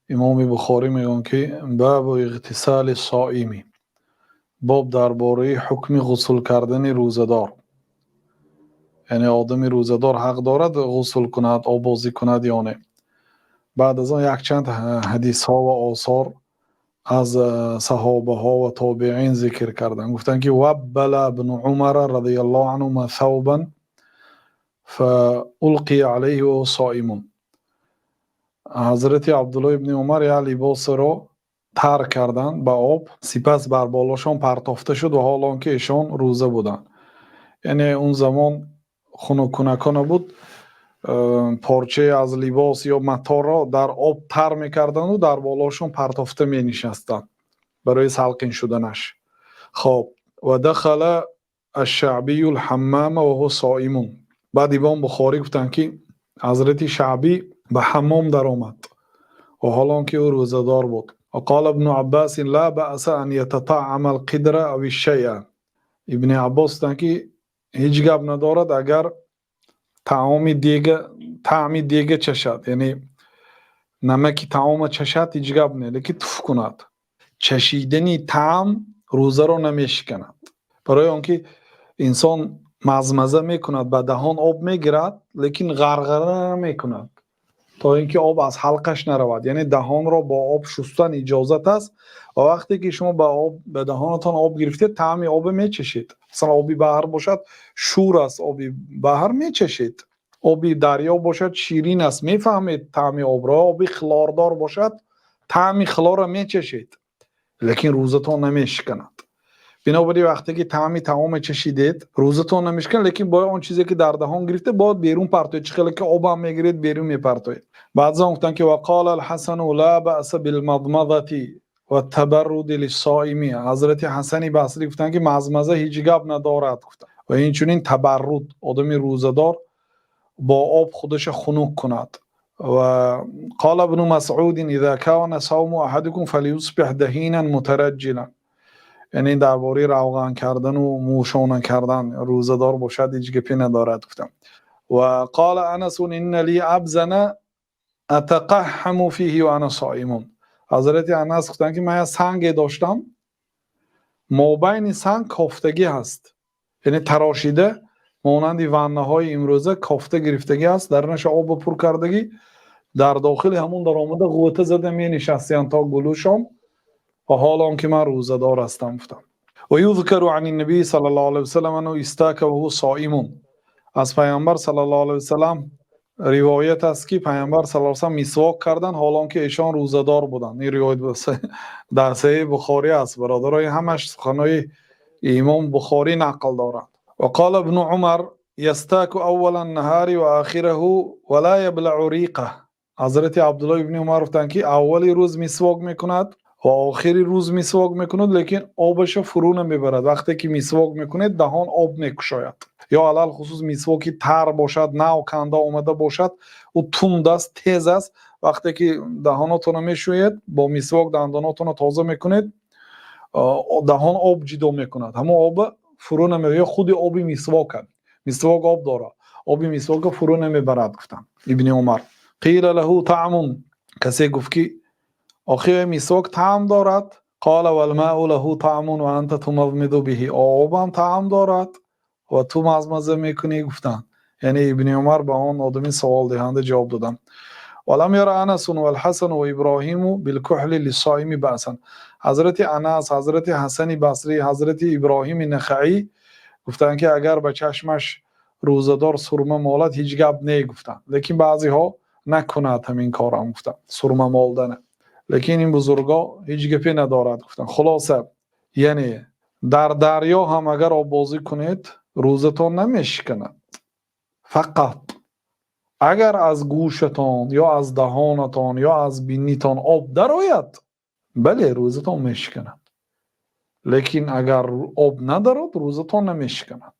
Имоми Бухорӣ мегӯянд, ки باب اغتسال الصائم, боб дар бораи ҳукми ғусл кардани рӯзадор, яъне одами рӯзадор ҳақ дорад ғусл кунад, оббозӣ кунад ё не. Баъд аз он якчанд ҳадисҳо ва осор аз саҳобаҳо ва тобеин зикр карданд. Гуфтанд, ки وبل ابن عمر رضي الله عنهما ثوبا فألقي عليه وهو صائم. Ҳазрати Абдулло ибни Умар як либосеро тар карданд ба об, сипас бар болошон партофта шуд ва ҳол он ки эшон рӯза буданд. Яъне он замон хунуккунакҳо набуд, порчае аз либос ё маторо дар об тар мекарданду дар болошон партофта менишастанд барои салқин шуданаш. Хоб, ودخل الشعبي الحمام وهو صائم. Баъд Имом Бухорӣ гуфтанд, ки ҳазрати Шаъбӣ ба ҳаммом даромад ва ҳол он ки ӯ рӯзадор буд. وقال ابن عباس لا بأس أن يتطعم القدر أو الشيء. Ибни Аббос гуфтанд, ки ҳеҷ гап надорад, агар таоми дега, таъми дега чашад, яъне намаки таома чашад, ҳеҷ гап не, лекин туф кунад. Чашидани таъм рӯзаро намешиканад, барои он ки инсон мазмаза мекунад, ба даҳон об мегирад, лекин ғарғара намекунад, то ин ки об аз ҳалқаш наравад. Яъне даҳонро бо об шустан иҷозат аст ва вақте ки шумо ба об, ба даҳонатон об гирифтед, таъми обе мечашед. Масалан, оби баҳр бошад, шӯр аст, оби баҳр мечашед. Оби дарё бошад, ширин аст, мефаҳмед таъми обро. Оби хлордор бошад, таъми хлорро мечашед, лекин рӯзатон намешиканад. Бинобар ин, вақте ки таъми таоме чашидед, рӯзатон намешиканад, лекин бояд он чизе ки дар даҳон гирифта, бояд берун партоед. Чӣ хеле ки обам мегиред, берун мепартоед. Баъзан гуфтанд, ки وقال الحسن لا بأس بالمضمضة والتبرد للصائم. Ҳазрати Ҳасани Басрӣ гуфтанд, ки мазмаза ҳеҷ гап надорад, гуфтанд, ва инчунин табарруд, одами рӯзадор бо об худаша хунук кунад. وقال ابن مسعود إذا كان صوم أحدكم فليصبح دهينا مترجلا. Яъне дар бораи равған кардану мӯшона кардан рӯзадор бошад, ҳеҷ гапе надорад, гуфтам. وقال أنس إن لي أبزا أتقحم فيه وأنا صائم. Ҳазрати Анас гуфтанд, ки ман як санге доштам, мобайни санг кофтагӣ ҳаст, яъне тарошида, монанди ваннаҳои имрӯза кофта гирифтагӣ аст, дарнаша обо пур кардагӣ, дар дохили ҳамон даромада ғӯта зада менишастиям то гулӯшом ва ҳол он ки ман рӯзадор ҳастам, гуфтам. ويذكر عن النبي صلى الله عليه وسلم أنه استاك وهو صائم. Аз Пайғамбар صلى الله عليه وسلم ривоят аст, ки Пайғамбар صلى الله عليه وسلم мисвок карданд, ҳол он ки эшон рӯзадор буданд. Ин ривоят дар Саҳеҳи Бухорӣ аст, бародаро. Ин ҳамаш суханои Имом Бухорӣ нақл дорад. وقال ابن عمر يستاك أول النهار وآخره ولا يبلع ريقه. Ҳазрати Абдулло ибни Умар гуфтанд, ки аввали рӯз мисвок мекунад ва охири рӯз мисвок мекунад, лекин обаша фурӯ намебарад. Вақте ки мисвок мекунед, даҳон об мекушояд, ё алалхусус мисвоки тар бошад, нав канда омада бошад, ӯ тунд аст, тез аст. Вақте ки даҳонотонро мешӯед, бо мисвок дандонотонро тоза мекунед, даҳон об ҷудо мекунад, ҳамон оба фурӯ намебарад. Ё худи оби мисвока, мисвок об дорад, оби мисвока фурӯ намебарад, гуфтанд Ибни Умар. قيل له طعم. Касе гуфт, ки охир мисвок таъм дорад? قال والماء له طعم وأنت تمضمض به. Обам таъм дорад ва ту мазмаза мекунӣ, гуфтанд. Яъне Ибни Умар ба он одами саволдиҳанда ҷавоб доданд. ولم ير أنس والحسن وإبراهيم بالكحل للصائم بأسا. Ҳазрати Анас, ҳазрати Ҳасани Басрӣ, ҳазрати Иброҳими Нахаӣ гуфтанд, ки агар ба чашмаш рӯзадор сурма молад, ҳеҷ гап не, гуфтанд, лекин баъзеҳо накунад ҳамин корам, гуфтанд, сурма молдана, лекин ин бузурго ҳеҷ гапе надорад, гуфтанд. Хулоса, яъне дар дарё ҳам агар оббозӣ кунед, рӯзатон намешиканад, фақат агар аз гӯшатон ё аз даҳонатон ё аз бинитон об дарояд, бале, рӯзатон мешиканад, лекин агар об надарод, рӯзатон намешиканад.